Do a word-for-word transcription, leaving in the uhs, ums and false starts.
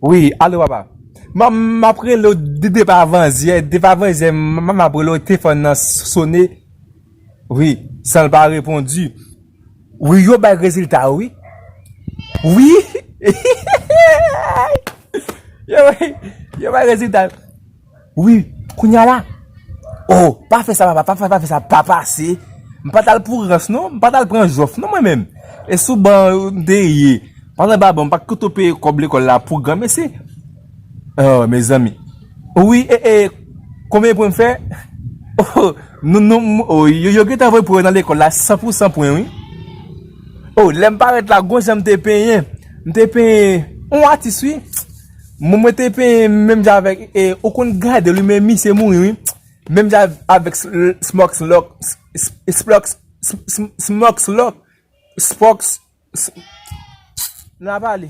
Wi, alo papa. M ap rele w depi avanzyè, depi avanzyè, m ap rele w, telefòn nan sone. Wi, san l pa reponn. Wi, yo bay rezilta yo, wi. Wi. Yo bay, yo bay rezilta. Wi, kounye a la. Oh, pa fè sa, papa, pa fè, pa fè sa, pa pase. M pa t al pou rans, non. M pa t al pran jòf, non, mwen menm. E sou ban m te ye. Pandan ba bon, m pa t kote peye kòb lekòl la pou granmesi. Oh, mezanmi. Wi, e, e, konbyen pwen m fè? Oh, nou, nou, m- oh, yo, yo gentan voye pou yo nan lekòl la, san pou san pwen, wi. Oh, lè m parèt la, gon jan m te penyen. M te penyen yon atis, wi. Mwen, mwen te penyen menm jan avèk, e, ou konn gade l, wi, men misye mouri, wi. Menm jan avèk Smox Lock, Smox, Smox Lock, Spox, n a pale.